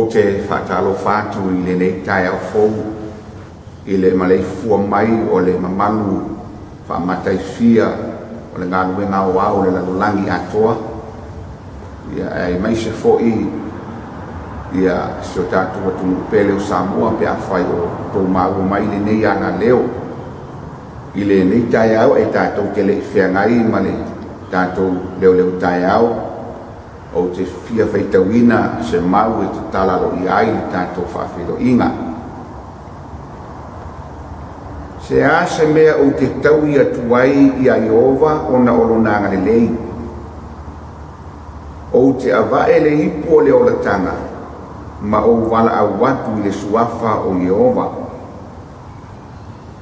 Ou te faatalofa atu i lenei taeao fou i le maleifua mai o le mamalu faamataifia o le galuega aoao o le lalolagi atoa, ia aemaise foi ia si o tatou atunuu pele o Samoa pe afai o outou maua mai lenei alaleo. I lenei taeao e tatou te le i feagai ma le tatou leoleo taeao, ou te fia faitauina se mau e tatala aloaia ai le tatou faafeiloaiga. Se a se mea ou te taui atu ai iā Ieova ona o lona agalelei? Ou te ava'e le ipu o le olataga ma ou valaau atu i le suafa o Ieova.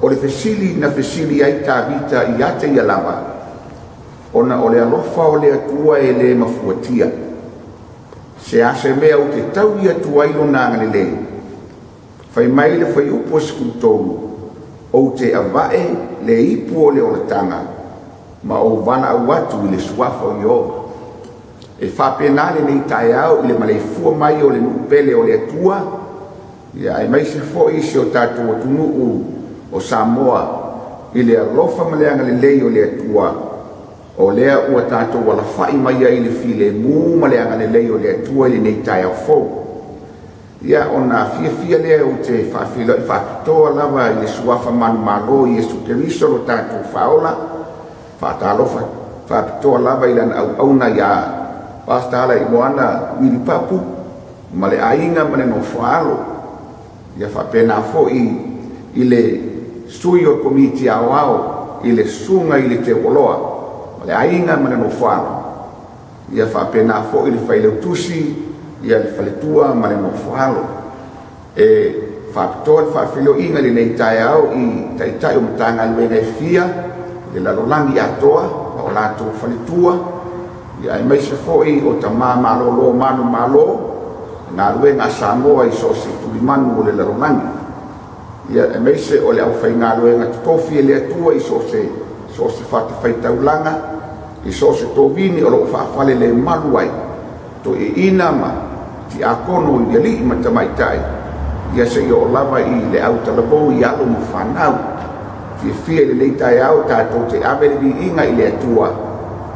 O le fesili na fesili ai Tavita ia te ia lava, ona o le alofa o le Atua e le mafuatia. Se a se mea ou te taui atu ai lona agalelei? Fai mai le fuaiupu e 13, ou te ava'e le ipu o le olataga ma ou valaau atu i le suafa o Ieova. E faapena lenei taeao i le maleifua mai o le nuu pele o le Atua, ia aemaise foi si o tatou atunuu o Samoa i le alofa ma le agalelei o le Atua, o lea ua tatou alafai mai ai i le filemu ma le agalelei o le Atua i lenei taeao fou. Ia ona fiafia lea ou te faafeiloai faapitoa lava i le suafa manumalo Iesu Keriso lo tatou Faaola. Faatalofa faapitoa lava i lana auauna iā Pastor Alaimoana Wili Papu ma le aiga ma le nofoaalo. Ia faapena foi i le sui o le Komiti Aoao i le Susuga i le Teuoloa ma le aiga ma le nofoaalo. Ia faapena foi le failautusi, ia le faletua ma le nofoaalo. E faapitoa le faafeiloaiga i lenei taeao i taitai o Matagaluega e fia i le lalolagi atoa ma o latou faletua, ia aemaise foi o tama malolo manumalo galuega a Samoa i so o se tulimanu o le lalolagi. Ia aemaise o le aufaigaluega totofi e le Atua i so o se fatafaitaulaga, i so o se tovini o loo faafale le malu ai, toeaiina ma tiakono i alii ma tamaitai, ia seia oo lava i le autalavou i alo ma fanau. Fiafia i lenei taeao tatou te ave le viiga i le Atua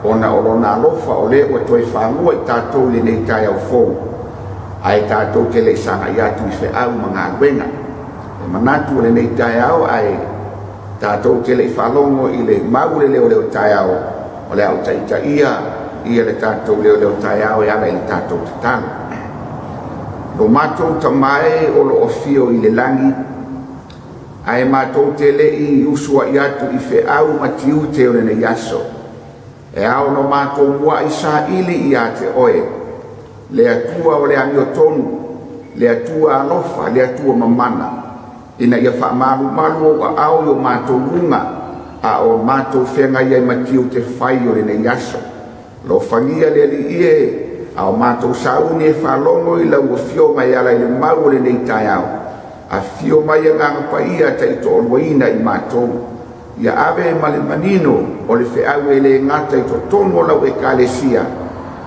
ona o lona alofa o lea ua toe fagua i tatou i lenei taeao fou, ae tatou te le i sagai atu i feau ma galuega. E manatu o lenei taeao ae tatou te le i faalogo i le mau o le leoleo taeao, o le a ou taitaia ia le tatou leoleo taeao e ala i le tatou tatalo. Lo matou Tama e o lo o afio i le lagi, ae matou te le i usuai atu i feau ma tiute o lenei aso, e ao ona matou muai saili ia te oe, le Atua o le amiotonu, le Atua alofa, le Atua mamana, ina ia faamalumalu ou aao i o matou luga, a o matou feagai ai ma tiute fai o lenei aso. Alofagia le Alii e, a o matou sauni e faalogo i lau afioga e ala i le mau o lenei taeao. Afio mai Agaga Paia taitoaluaina i matou, ia ave ma le manino o le feau e le gata i totonu o lau Ekalesia,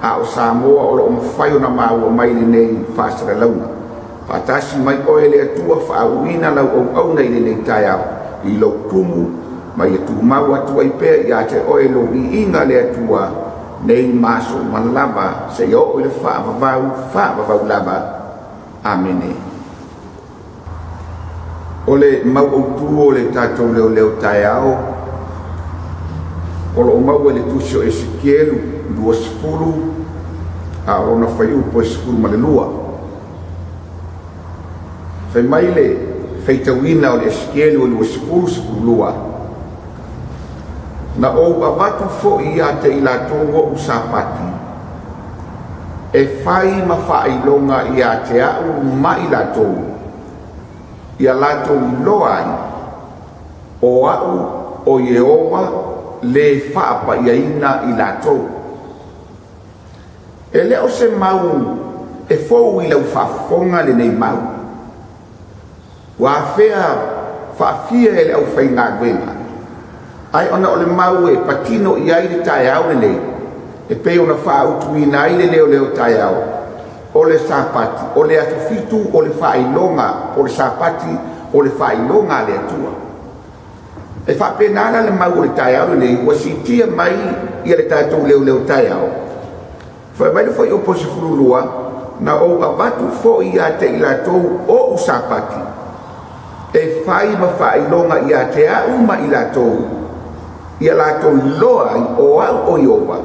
a o Samoa o loo mafai ona maua mai lenei faasalalauga. Faatasi mai oe le Atua, faauuina lau auauna i lenei taeao i lou tumu, ma ia tumau atu ai pea ia te oe lou viiga le Atua, nei ma aso uma lava, seia oo i le faavavau, faavavau lava. Amene. O le mau autu o le tatou leoleo taeao o loo maua i le tusi o Esekielu 20, a o lona fuaiupu e 12. Fai mai le faitauina o le Esekielu 20, 12, na ou avatu foi ia te i latou o'u sapati, e fai ma faailoga ia te a'u ma i latou, ia latou iloa ai o a'u o Ieova le faapaiaina i latou. E le o se mau e fou i lau faafofoga lenei mau, ua afea faafia e le aufaigaluega, ae ona o le mau e patino i ai le taeao lenei, e pei ona faautuina ai le leoleo taeao, O le Sapati, o le aso fitu o le faailoga, o le Sapati o le faailoga a le Atua. E faapena la le mau o le taeao lenei ua siitia mai ia le tatou leoleo taeao. Fai mai le fuaiupu 12, na ou avatu foi ia te i latou ou Sapati, e fai ma faailoga ia te au ma i latou, ia latou iloa ai o au o Ieova,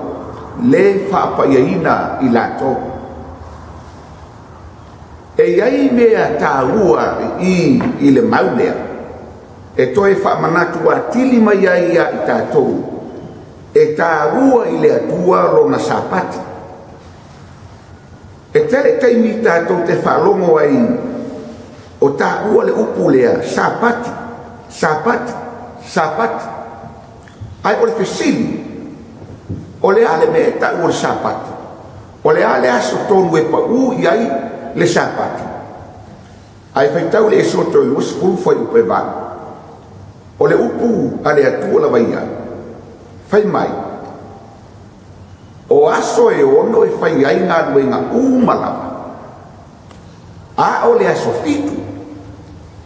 le faapaiaina i latou. E i ai mea taua i le mau lea, e toe faamanatu atili mai ai ia i tatou, e taua i le Atua lona Sapati. E tele taimi tatou te faalogo ai o taua le upu lea, Sapati, Sapati, Sapati. Ai o le fesili, o le a le mea e taua le Sapati? O le a le aso tonu e pau i ai le Sapati? Ai faitau le Esoto i 20 fuaiupu e 8. O le upu a le Atua lava ia, fai mai, o aso e ono e fai ai galuega uma lava, a o le aso fitu,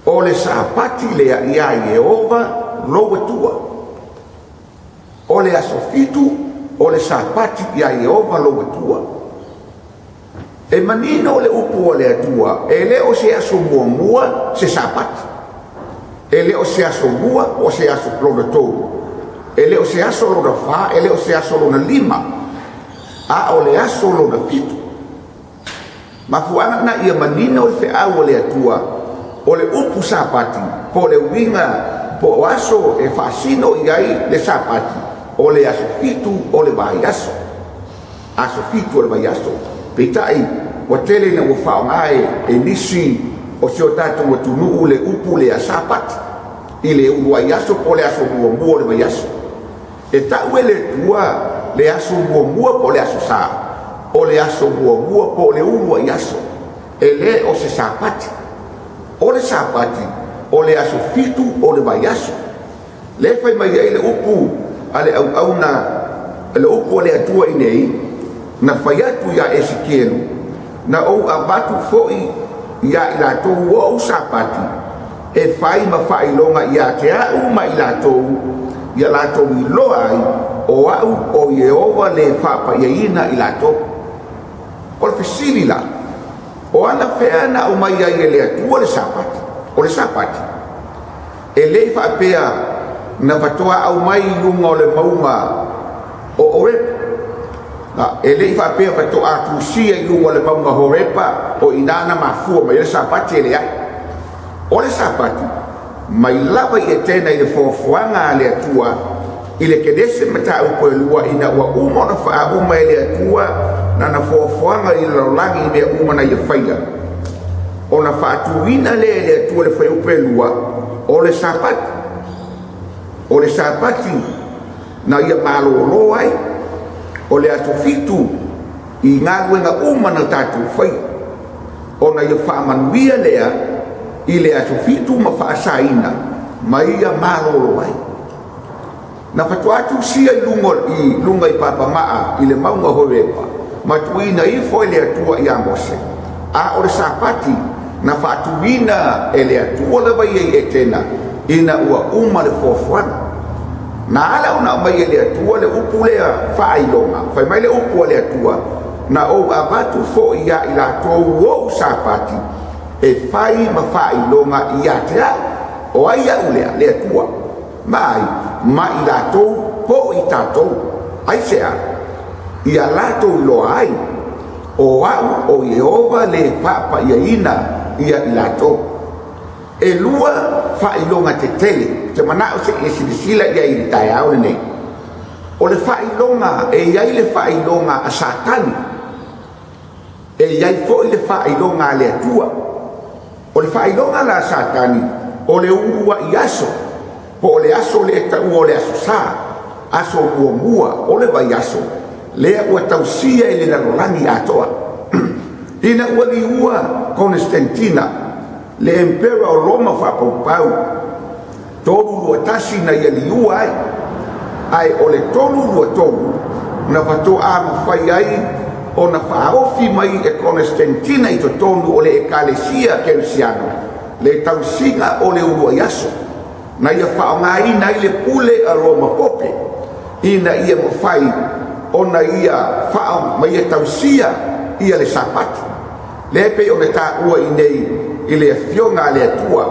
o le Sapati lea ia Ieova lou Atua. O le aso fitu, o le Sapati ia Ieova lou Atua. E manino le upu o le Atua, e le o se aso muamua se Sapati. E le o se aso lua o se aso lona tolu. E le o se aso lona fa, e le o se aso lona lima. A o le aso lona fitu. Mafuaaga na ia manino le feau o le Atua, o le upu Sapati, po le uiga, po o aso e faasino i ai le Sapati, o le aso fitu o le vaiaso. Aso fitu o le vaiaso. Peitai, ua tele ina ua faaaoga e nisi o si o tatou atunuu le upu lea Sapati, i le uluai aso po o le aso muamua o le vaiaso. E tau e le Atua le aso muamua po o le aso sa, o le aso muamua po o le uluai aso, e le o se Sapati. O le Sapati, o le aso fitu o le vaiaso. Le fai mai ai le upu a le auauna, le upu a le Atua i nei, na fai atu ia Esekielu, na ou avatu foi ia i latou ou Sapati, e fai ma faailoga ia te au ma i latou, ia latou iloa ai o au o Ieova le faapaiaina i latou. O le fesili la, o ana fea na aumai ai e le Atua le Sapati? O le Sapati, e le faapea na fatoa aumai i luga o le mauga o Horepa. E le faapea fatoa tusia i luga o le mauga Horepa o ina na mafua mai le Sapati e leai. O le Sapati, mai lava i Etena i le foafoaga a le Atua, i le Kenese mataupu e lua ina ua uma ona faauma e le Atua nana foafoaga i le lalolagi i mea uma na ia faia. Ona faatuina lea e le Atua le fuaiupu e lua, o le Sapati. O le Sapati na ia malolo ai, o le aso fitu i galuega uma na tatou faia. Ona ia faamanuia lea i le aso fitu ma faasaina ma ia malolo ai. Na fatoa tusia i luga i Papamaa i le mauga Horepa, ma tuuina ifo e le Atua ia Mose. A o le Sapati na faatuina e le Atua lava ia i Etena, ina ua uma le foafoaga. Na ala ona aumai e le Atua le upu lea faailoga. Fai mai le upu a le Atua, na ou avatu foi ia i latou ou Sapati, e fai ma faailoga ia te au. O ai au lea, le Atua, ma ai, ma i latou po i tatou. Ai se a, ia latou iloa ai, o au o Ieova le faapaiaina ia i latou. E lua faailoga tetele, te manao se i silasila ia i le taeao lenei. O le faailoga, e i ai le faailoga a Satani, e i ai foi le faailoga a le Atua. O le faailoga la a Satani, o le uluai aso, po o le aso le taua o le aso sa, aso muamua o le vaiaso, lea ua tausia i le lalolagi atoa. Ina ua liua Konestantina, le empera o Roma faapaupau, 321 na ia liua ai, ai o le 323 na fatoa mafai ai ona faaofi mai e Konesetentina i totonu o le Ekalesia Kerisiano le tausiga o le uluai aso, na ia faaaogaina ai le pule a Roma Pope ina ia mafai ona ia ma ia tausia ia le Sapati. Lea e pei ona taua i inei i le Afioga a le Atua.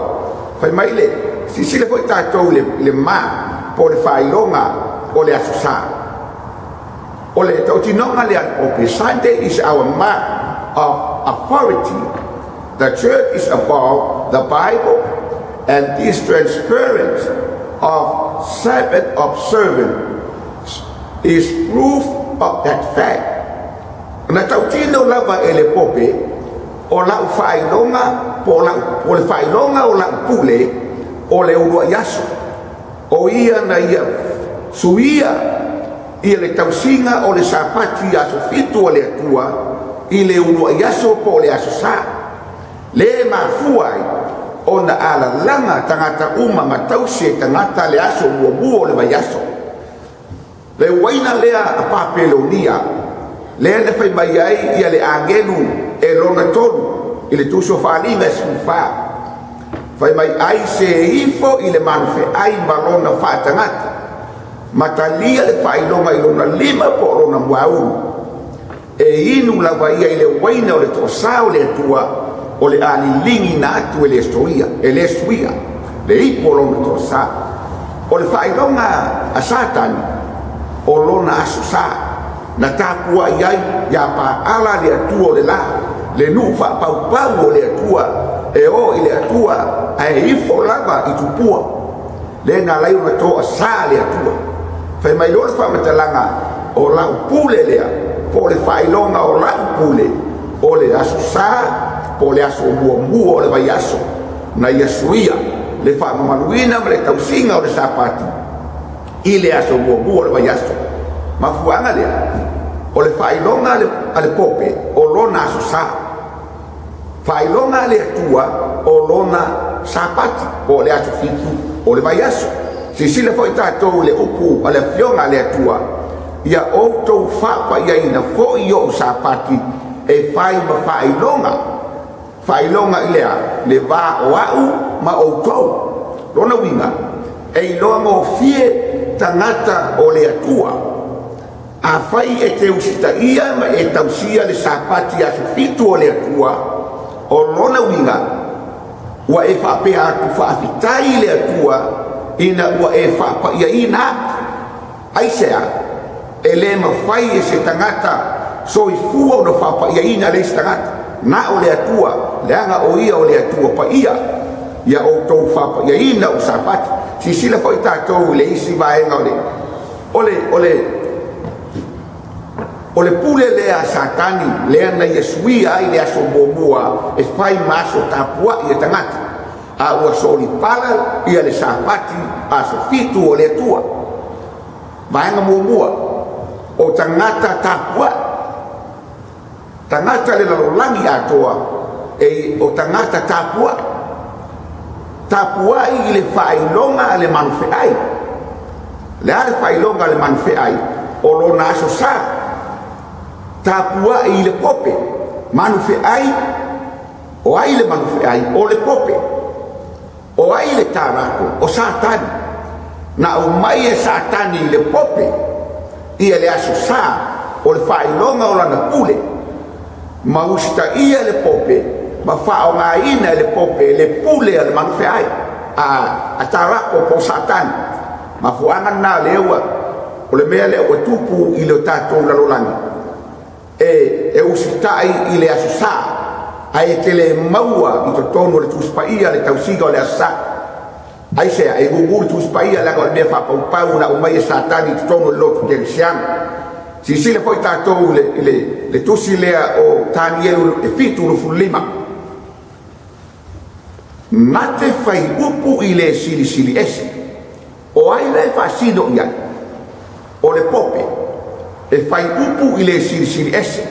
Fai mai le, silasila foi tatou i le ma po o le faailoga o le Aso Sa. O le tautinoga lea a le Pope, Sunday is our mark of authority. The church is above the Bible and this transference of Sabbath observance is proof of that fact. Na tautino lava e le Pope, o lau faailoga po o le faailoga o lau pule o le uluai aso. O ia na ia suia ia le tausiga o le Sapati aso 7 o le Atua i le uluai aso po o le Aso Sa. Le mafua ai ona alalaga tagata uma ma tausi e tagata le aso muamua o le vaiaso. Le uaina lea a Papelonia, lea na fai mai ai ia le agelu e lona tolu i le tusi o Faaaliga e 14. Fai mai ai se ifo i le manufeai ma lona faatagata, ma talia le faailoga i lona lima po o lona muaulu. E inu lava ia i le uaina o le toasā o le Atua, o le aliligi na atu e le suia, le ipo o lona toasā. O le faailoga a Satani, o lona aso sa, na tapuai ai ia paala le Atua o le la, le nuu faapaupau o le Atua, e o i le Atua, ae ifo lava i tupua. Le na alai ona toa sa le Atua. Fai mai loa le faamatalaga o lau pule lea, po o le faailoga o lau pule, o le aso sa, po o le aso muamua o le vaiaso, na ia suia le faamamaluina ma le tausiga o le Sapati i le aso muamua o le vaiaso. Mafuaaga lea, o le faailoga a le Pope o lona aso sa, faailoga a le Atua o lona Sapati po o le aso 7 o le vaiaso. Silasila foi tatou i le upu a le Afioga a le Atua, ia outou faapaiaina foi ou Sapati e fai ma faailoga. Faailoga i le a? Le va o au ma outou. Lona uiga, e iloa gofie tagata o le Atua. Afai e te usitaia ma e tausia le Sapati aso 7 o le Atua, o lona uiga, ua e faapea atu faafitai le Atua ina ua e faapaiaina. Aisea, e le mafai e se tagata soifua ona faapaiaina le isi tagata. Na o le Atua, leaga o ia o le Atua paia, ia outou faapaiaina o Sapati. Silasila foi tatou i le isi vaega o le pule lea a Satani, lea na ia suia ai le aso muamua e fai ma aso tapuai e tagata, a ua solipala ia le Sapati aso 7 o le Atua. Vaega muamua, o tagata tapuai, tagata le lalolagi atoa, e o tagata tapuai, tapuai i le faailoga a le manufeai. Le a le faailoga a le manufeai? O lona aso sa, tapuai i le pope. Manufeai, o ai le manufeai? O le pope. O ai le tarako? O Satani. Na aumai e Satani i le pope ia le aso sa o le faailoga o lana pule, ma usitaia le pope, ma faaaogaina e le pope le pule a le manufeai a tarako po o Satani. Mafuaaga lena lea ua o le mea lea ua tupu i le tatou lalolagi, e usitai i le aso sa, ae e te le maua i totonu o le Tusi Paia le tausiga o le aso sa. Aisea, e gugu le Tusi Paia leaga o le mea faapaupau na aumai e Satani i totonu o le lotu kerisiano. Silasila foi tatou i le tusi lea o Tanielu e 7:25. Na te fai upu i le silisili ese. O ai la e faasino i ai? O le pope e fai upu i le silisili ese.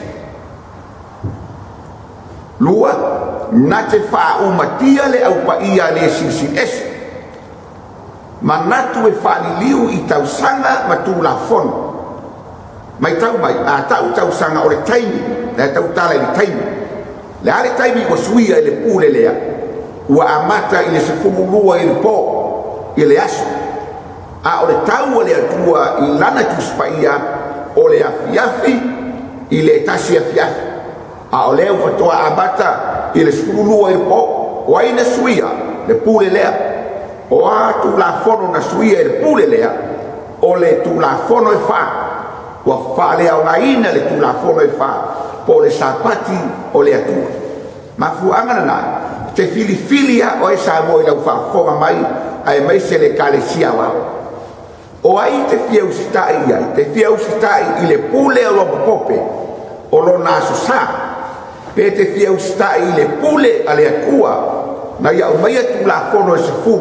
Lua, na te faaumatia le aupaia le silisili ese. Manatu e faaliliu i tausaga ma tulafono. Matau mai, a tau tausaga o le taimi, le tautala i le taimi. Le a le taimi ua suia i le pule lea, ua amata i le 12 i le po, i le aso. A o le tau o le Atua i lana Tusi Paia, o le afiafi i le 1 afiafi. A o lea ua faatoa amata i le 12 i le po. O ai na suia le pule lea? O a tulafono na suia i le pule lea? O le tulafono e 4. Ua faaleaogaina le tulafono e 4, po o le Sapati o le Atua. Mafuaaga lena, te filifili a oe Samoa i lau faafofoga mai, aemaise le Ekalesia Aoao. O ai te fia usitai i ai? Te fia usitai i le pule o Roma Pope, o lona aso sa, pe te fia usitai i le pule a le Atua, na ia aumaia tulafono e 10,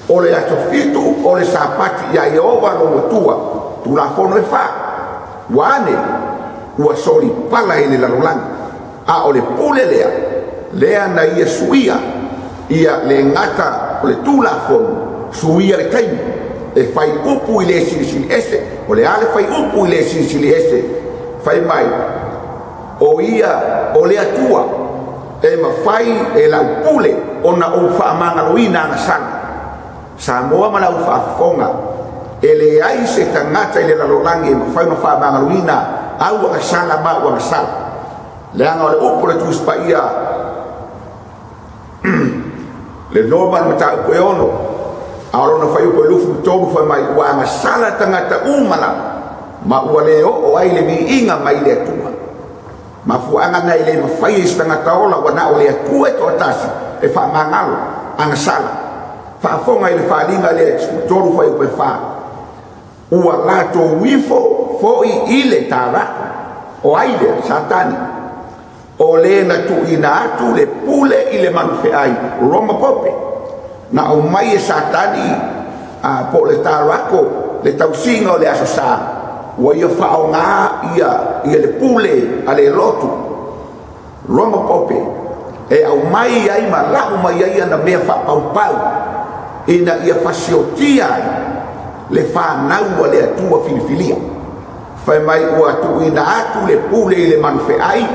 o le aso 7 o le Sapati ia Ieova lou Atua, tulafono e 4. Ua ane, ua solipala i le lalolagi. A o le pule lea, lea na ia suia, ia le gata o le tulafono, suia le taimi, e fai upu i le silisili ese. O le a le fai upu i le silisili ese? Fai mai, o ia o le Atua, e mafai e lau pule ona ou faamagaloina agasala. Samoa ma lau faafofoga, e leai se tagata i le lalolagi e mafai ona faamagaloina au agasala ma au agasala. Leaga o le upu o le Tusi Paia, le Roma le mataupu e 6, a o lona fuaiupu e 23 fai mai, ua agasala tagata uma lava, ma ua le oo ai le viiga mai le Atua. Mafuaaga na e le mafai e se tagata ola, ua na o le Atua e toatasi e faamagalo agasala. Faafofoga i le faaliga lea 13 fuaiupu e 4, ua latou ifo foi i le tarako. O ai lea? Satani. O le na tuuina atu le pule i le manufeai, Roma Pope. Na aumai e Satani po o le tarako, le tausiga o le aso sa, ua ia faaaoga ia le pule a le lotu, Roma Pope, e aumai ai ma lau mai ai ana mea faapaupau, ina ia fasiotia ai le fanau a le Atua filifilia. Fai mai ua tuuina atu le pule i le manufeai,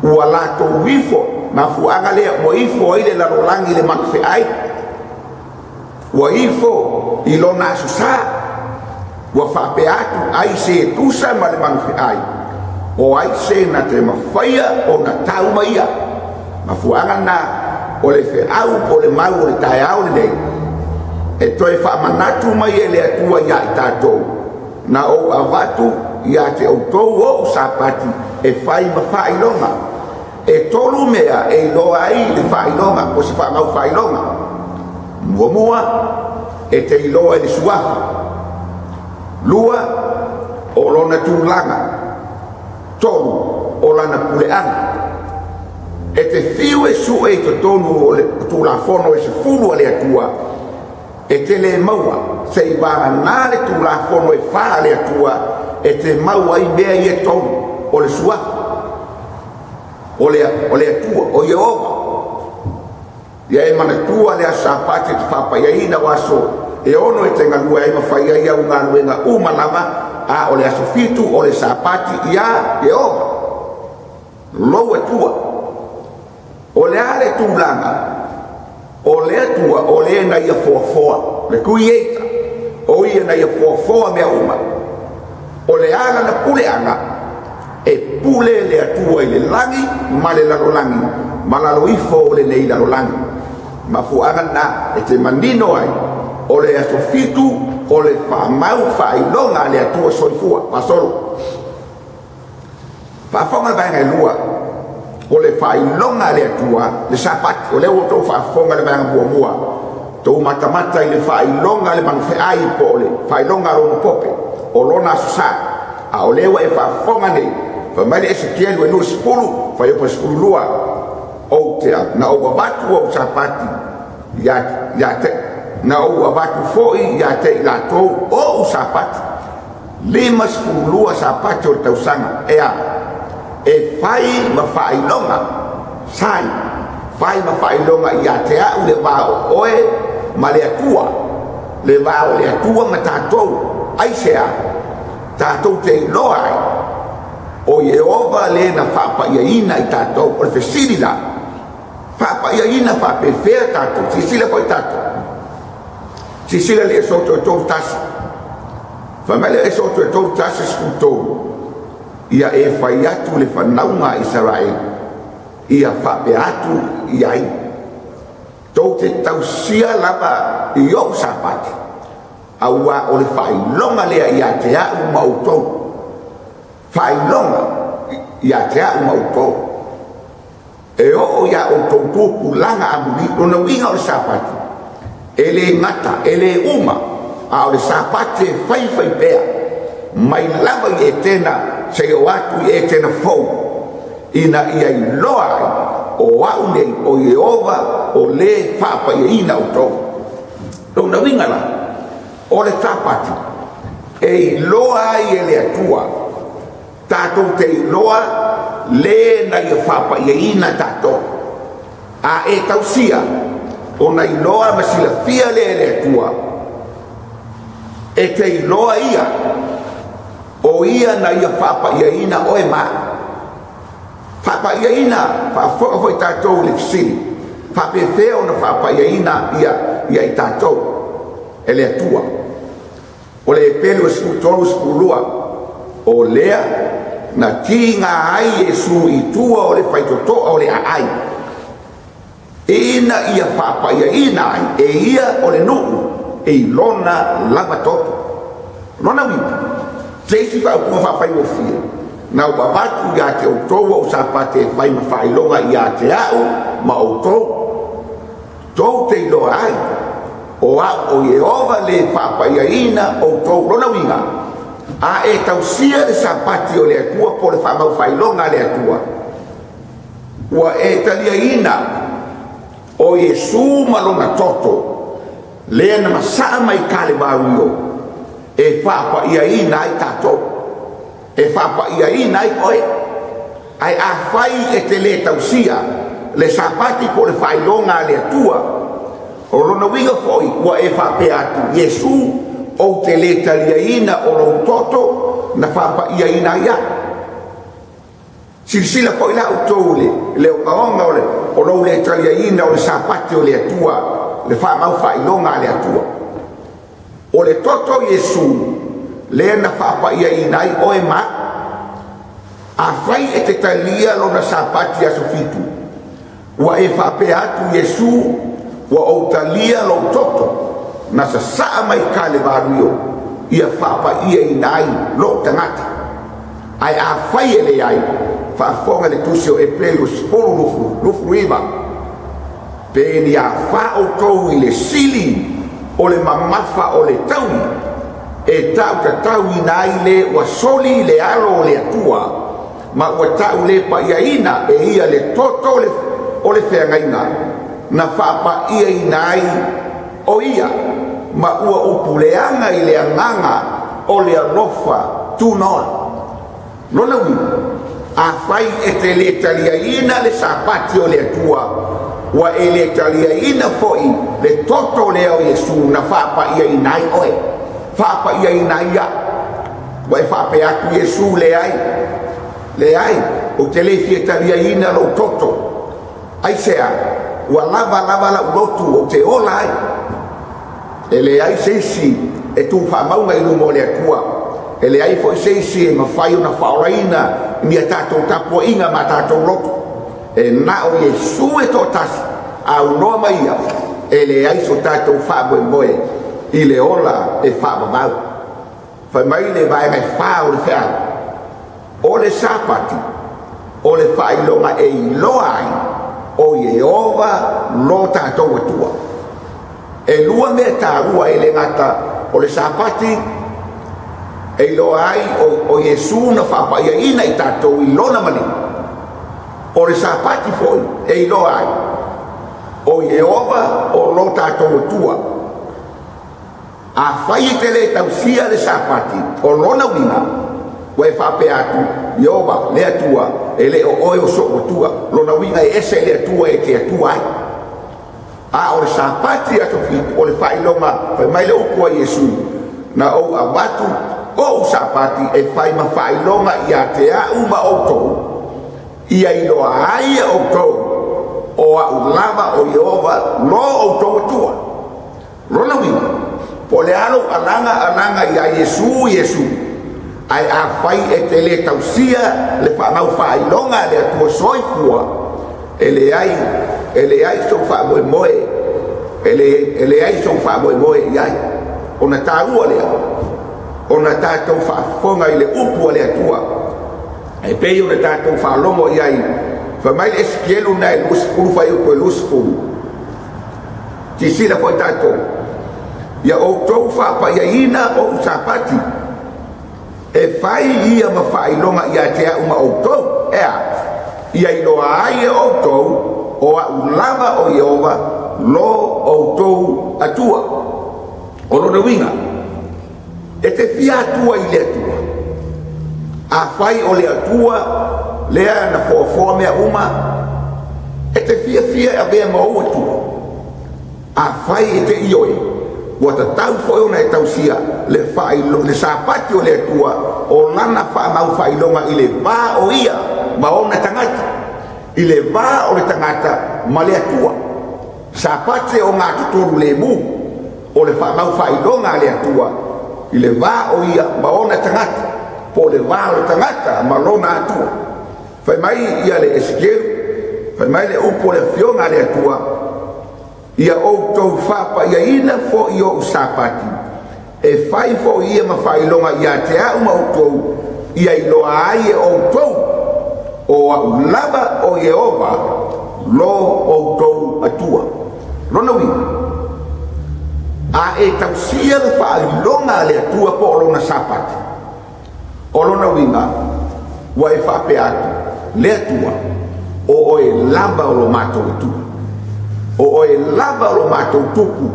ua latou ifo, mafuaaga lea ua ifo ai le lalolagi i le manufeai, ua ifo i lona aso sa, ua faapea atu ai se e tusa ma le manufeai, o ai se na te mafaia ona tau mai ia. Mafuaaga na o le feau po o le mau o le taeao lenei, e toe faamanatu mai e le Atua ia i tatou, na ou avatu ia te outou ou Sapati e fai ma faailoga. E 3 mea e iloa ai le faailoga, po se faamau faailoga. Muamua, e te iloa i le suafa. 2, o lona tulaga. 3, o lana puleaga. E te fiu e sue i totonu o le tulafono e 10 a le Atua, e te le maua, se i vagana le tulafono e 4 a le Atua, e te maua ai mea ia e 3, o le suafa, o le Atua, o Ieova. Ia e manatua le aso Sapati e te faapaiaina o aso e 6 e te galue ai ma fai ai au galuega uma lava, a o le aso 7 o le Sapati ia Ieova, lou Atua. O le a le tulaga, o le Atua, o le na ia foafoa, le Creator, o ia na ia foafoa mea uma. O le ala na puleaga, e pule le Atua i le lagi ma le lalolagi, ma lalo ifo o lenei lalolagi. Mafuaaga na e te manino ai, o le aso 7 o le faamau faailoga a le Atua soifua, faasolo. Faafofoga le vaega e 2, o le faailoga a le Atua, le Sapati. O lea ua outou faafofoga le vaega muamua, tou matamata i le faailoga a le manufeai po o le faailoga a Roma Pope, o lona aso sa. A o lea ua e faafofoga nei, fai mai le Esekielu e 20, fuaiupu e 12, ou te na ou avatu ou Sapati ia te, na ou avatu foi ia te i latou ou Sapati. 52 Sapati o le tausaga, e a, e fai ma faailoga, sai, fai ma faailoga ia te au le va o oe ma le Atua, le va o le Atua ma tatou. Ai se a, Tatou te iloa ai o Ieova lē na faapaiaina i tatou. O le fesili la, faapaiaina faapefea tatou? Silasila foi tatou, silasila le Esoto e 31. Fai mai le Esoto e 31:13, ia e fai atu le fanauga a Isaraelu, ia faapea atu i ai, tou te tausia lava i ou Sapati, auā o le faailoga lea ia te a'u ma outou. Faailoga ia te a'u ma outou e oo iā outou tupulaga amuli. Lona uiga o le Sapati e lē gata, e lē uma, a o le Sapati e faifai pea mai lava i Etena seia o atu i Etena fou, ina ia iloa ai o a'u nei o Ieova o lē faapaiaina outou. Lona uiga la, o le Sapati e iloa ai e le Atua, tatou te iloa lē na ia faapaiaina tatou. A e tausia, ona iloa ma silafia lea e le Atua, e te iloa ia o ia na ia faapaiaina oe ma faapaiaina. Faafofoga foi tatou i le fesili, faapefea ona faapaiaina ia i tatou e le Atua? O le Epelu e 13:12, o lea na tiga ai Iesu i tua o le faitotoa o le aai, ina ia faapaiaina ai e ia o le nuu i lona lava toto. Lona uiga, se isi faaupuga faafaigofie, na ua avatu iā te outou ou Sapati e fai ma faailoga iā te a'u ma outou, tou te iloa ai o a'u o Ieova lē faapaiaina outou. Lona uiga, a e tausia le Sapati o le Atua po o le faamau faailoga a le Atua, ua e taliaina o Iesu ma lona toto lea na masaa mai Kalevauio e faapaiaina ai tatou, e faapaiaina ai oe. Ae afai e te lē tausia le Sapati po o le faailoga a le Atua, o lona uiga foi ua e faapea atu, Iesu, ou te lē taliaina o lou toto na faapaiaina ai a'u. Silasila foi la outou le ogaoga o lou lē taliaina o le Sapati o le Atua, le faamau faailoga a le Atua. O le toto Iesu lea na faapaiaina ai oe ma afai e te talia lona Sapati aso 7, ua e faapea atu, Iesu, ua ou talia lou toto na sasaa mai Kalevaluio ia faapaiaina ai lou tagata. Ae afai e leai, faafofoga le tusi o Epelu 10:29, pe ni afā outou i le sili o le mamafa o le taui e tautatauina ai le ua soli le alo o le Atua ma ua tau lē paiaina e ia le toto o le feagaiga na faapaiaina ai o ia, ma ua upuleaga i le agaga o le alofa tunoa. Lona uiga, afai e te lē taliaina le Sapati o le Atua, ua e lē taliaina foi le toto lea o Iesu na faapaiaina ai oe, faapaiaina ai a'u. Ua e faapea atu, Iesu, leai, leai, ou te lē fia taliaina lou toto. Aisea? Ua lava lava la'u lotu ou te ola ai. E leai se isi e tu faamauga i luma o le Atua, e leai foi se isi e mafai ona faaolaina ni a tatou tapua'iga ma tatou loto, e na o Iesu e to'atasi aunoa ma ia e leai so tatou faamoemoe i le ola e faavavau. Fai mai le vaega e 4 o le feau, o le Sapati o le faailoga e iloa ai o Ieova lo tatou Atua. E lua mea tāua, e le gata o le Sapati e iloa ai o Iesu na faapaiaina i tatou i lona maliu, o le Sapati foi e iloa ai o Ieova o lo tatou Atua. Afai e te lē tausia le Sapati, o lona uiga ua e faapea atu, Ieova le Atua, e lē o oe o so'u Atua. Lona uiga e ese le Atua e te Atua ai. A o le Sapati aso 7 o le faailoga, fai mai le upu a Iesu, na ou avatu o'u Sapati. Sapati e fai ma faailoga ia te a'u ma outou, ia iloa ai e outou o a'u lava o Ieova lo outou Atua. Lona uiga, po o le a lou alaga alaga iā Iesu Iesu, ae afai e te lē tausia le faamau faailoga a le Atua soifua, e leai e leai sou faamoemoe, e leai sou faamoemoe i ai. Ona taua lea ona tatou faafofoga i le upu a le Atua e pei ona tatou faalogo i ai. Fai mai le Esikielu na e 20 fuaiupu e 20, silasila foi tatou, ia outou faapaiaina ou Sapati, e fai ia ma faailoga ia te a'u ma outou, e a ia iloa ai e outou o a'u lava o Ieova lo outou Atua. O lona uiga, e te fia atua i le Atua. Afai o le Atua lea na foafoa mea uma, e te fiafia e avea ma ou Atua. Afai e te ioe, ua tatau foi ona e tausia le le Sapati o le Atua, o lana faamau faailoga i le va o ia ma ona tagata, i le va o le tagata ma le Atua. Sapati o ngā totonu lemu, o le faamau faailoga a le Atua i le va o ia ma ona tagata, po o le va o le tagata ma lona Atua. Fai mai ia le Esikielu, fai mai le upu o le afioga a le Atua, ia outou faapaiaina fo'i o'u Sapati, e fai fo'i ia ma faailoga ia te a'u ma outou, ia iloa ai e outou o a'u lava o Ieova lo outou Atua. Lona uiga, a e tausia le faailoga a le Atua po o lona Sapati, o lona uiga ua e faapea atu, le Atua, o oe lava o lo matou Atua, o oe lava o lo matou Tupu,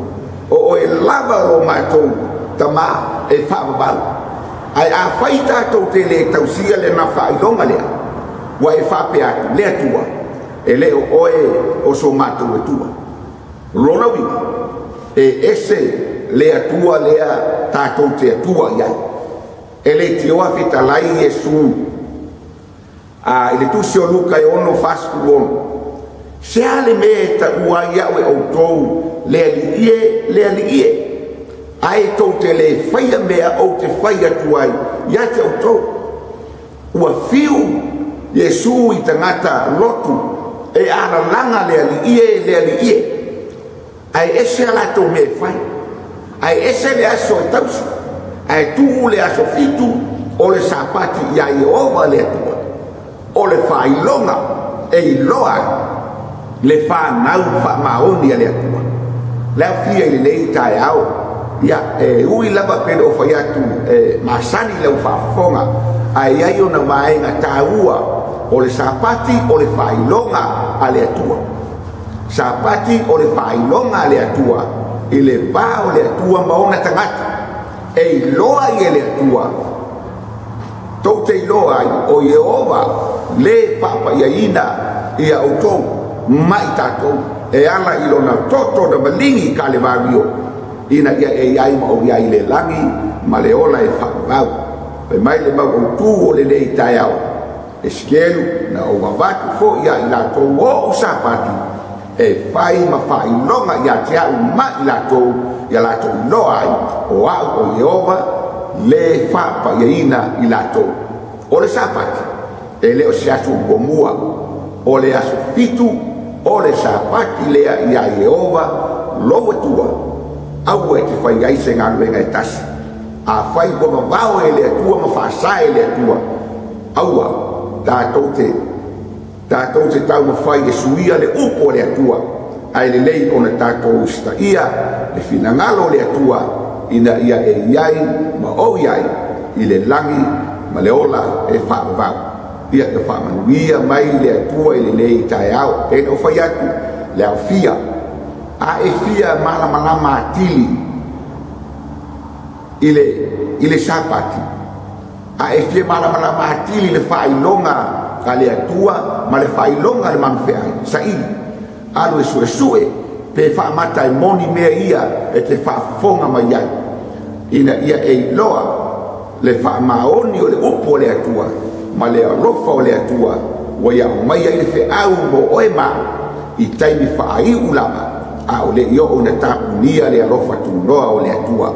o oe lava o lo matou Tamā e faavavau. Ae afai tatou te lē tausia lena faailoga lea, ua e faapea atu, le Atua, e lē o oe o so matou Atua. Lona uiga, e ese le Atua lea tatou te atua i ai. E le tioa fetalai Iesu i le tusi o Luka e 6:46, se a le mea e taua ai a'u e outou, le Alii e, le Alii e, ae tou te lē faia mea ou te fai atu ai ia te outou? Ua fiu Iesu i tagata lotu e alalaga le Alii e, le Alii e, ae ese a latou mea e fai, ae ese le aso e tausi, ae tuu le aso 7 o le Sapati iā Ieova le Atua, o le faailoga e iloa ai le fanau faamaoni a le Atua. Le aofia i lenei taeao, ia e ui lava pe le o fai atu e masani lau faafofoga, ae i ai ona vaega taua o le Sapati o le faailoga a le Atua. Sapati o le faailoga a le Atua i le va o le Atua ma ona tagata, e iloa ai e le Atua, tou te iloa ai o Ieova le faapaiaina ia outou ma i tatou, e ala i lona toto na maligi i Kalevario, ina ia e i ai ma ou i ai i le lagi ma le ola e faavavau. Fai mai le mau autū o lenei taeao, Esikielu, na ou avatu fo'i ia i latou o'u Sapati e fai ma faailoga ia te a'u ma i latou, ia latou iloa ai o a'u o Ieova le faapaiaina i latou. O le Sapati e lē o se aso muamua, o le aso 7 o le Sapati lea iā Ieova lou Atua, aua e te fai ai se galuega e tasi. Afai ua vavao e le Atua ma faasā e le Atua, aua tatou te taumafai e suia le upu o le Atua, ae lelei ona tatou usitaia le finagalo o le Atua ina ia e i ai ma ou i ai i le lagi ma le ola e faavavau. Ia ia faamanuia mai le Atua i lenei taeao. E na o fai atu le aofia, a e fia malamalama atili i le Sapati, a e fia malamalama atili le faailoga a le Atua ma le faailoga a le manufeai, saili alu e suesue pe faamata e moni mea ia e te faafofoga mai ai, ina ia e iloa Le faamaoni o le upu o le Atua ma le alofa o le Atua ua ia aumai ai le feau mo oe ma au i taimi faaiu lava, a o le i oo ina tapunia le alofa tunoa o le Atua.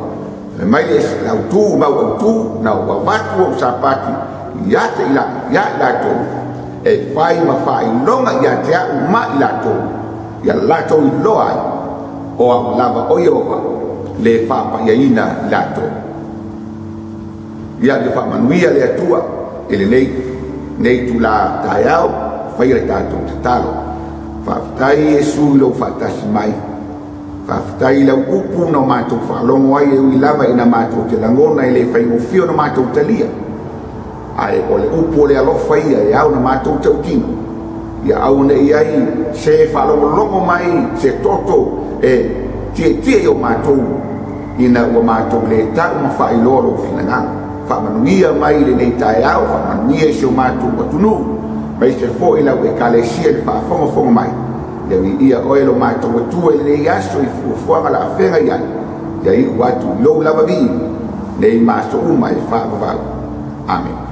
Fai mai le autu mau autu, na ou avatu ou sapati ia te i latou, e fai ma faailoga ia te au ma i latou, ia latou iloa ai o au lava o Ieova le faapaiaina i latou. Ia faamanuia le Atua i lenei nei itulā taeao. Faia le tatou tatalo. Faafetai Iesu i lou faatasi mai. Faafetai i lau upu na matou faalogo ai, e ui lava ina matou te lagona e le faigofie ona matou talia, ae o le upu o le alofa ia e ao na matou tautino. Ia aua nei i ai se faalogologo mai se toto e tietie i o matou ina ua matou le tau ma faailoa lou finagalo. Faamanuia mai lenei taeao, faamanuia i si o matou atunuu, aemaise foi lau Ekalesia i le faafogafoga mai. Ia viia oe lo matou Atua i lenei aso i fuafuaga laafeagai ai. Ia iu atu i lou lava viiga nei ma aso uma e faavavau. Amene.